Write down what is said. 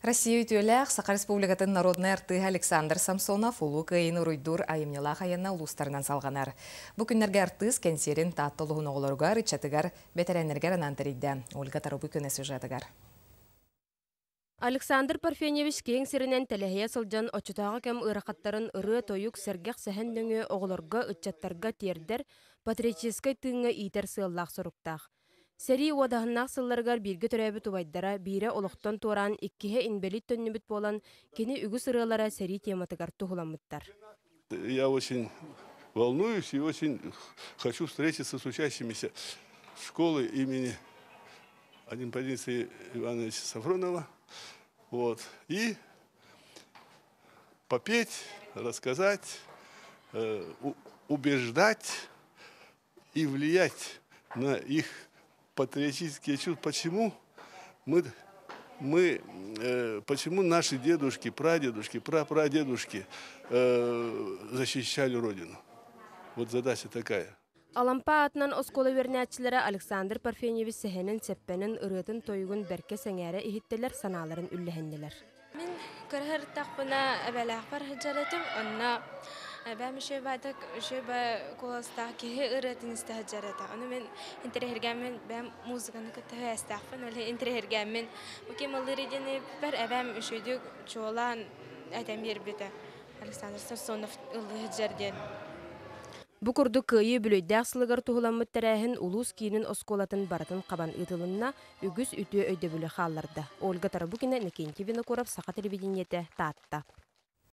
Россия үтүөлээх Саха Республикатын народнай артыыһа Александр Самсонов Улуу Кыайыыны уруйдуур айымньылаах айана улуустарынан салҕанар. Бу күннэргэ артыыс кэнсиэрин Таатта улууһун оҕолоругар, ыччатыгар, бэтэрээннэригэр анаан тэрийдэ. Ольга Тарабыкина сюжетыгар. Александр Парфеньевич киэҥ сиринэн тэлэһийэ сылдьан оччотооҕу кэм ыарахаттарын ырыа-тойук, сэргэх сэһэн нөҥүө оҕолорго, ыччаттарга тиэрдэр, патриотическай тыыҥҥа иитэр сыаллаах-соруктаах. Сэрии уодаһыннаах сылларыгар бииргэ төрөөбүт убайдара биирэ олохтон туораан, иккиһэ инбэлиит төннүбүт буолан, кини үгүс ырыалара сэрии тематыгар туһуламмыттар. Я очень волнуюсь и очень хочу встретиться с учащимися школы имени Анемподиста Ивановича Софронова. Вот. И попеть, рассказать, убеждать и влиять на их патриотические чувства. Почему мы, мы почему наши дедушки, прадедушки, прапрадедушки защищали Родину? Вот задача такая. Алампа аатынан оскуола үөрэнээччилэрэ Александр Парфеньевич сэһэнин, сэппэнин, ырыатын тойугун бэркэ сэҥээрэ иһиттилэр, санааларын үллэһиннилэр. Мин кыра сырыттахпына эбэлээхпэр сылдьар этим, онно эбээм үчүгэй баайдык үчүгэй куоластаах киһи ырыатын истэ сылдьар этэ. Ону мин интэриэһиргээммин бэйэм музыканы кытта сибээстээхпин, ол иһин интэриэһиргээммин бу ким ыллыыр диэн эбээм үчүгэйдик чуолаан этэн биэрбитэ. Александр Самсонов ыллыы сылдьар диэн. Бу курдук Кыайыы үбүлүөйдээх сылыгар туһуламмыт тэрээһин улуус киинин оскуолатын барытын хабан ыытылынна, үгүс үтүө өйдөбүлү хаалларда. Ольга Тарабукина, Иннокентий Винокуров, Саха телевидениетэ, Таатта.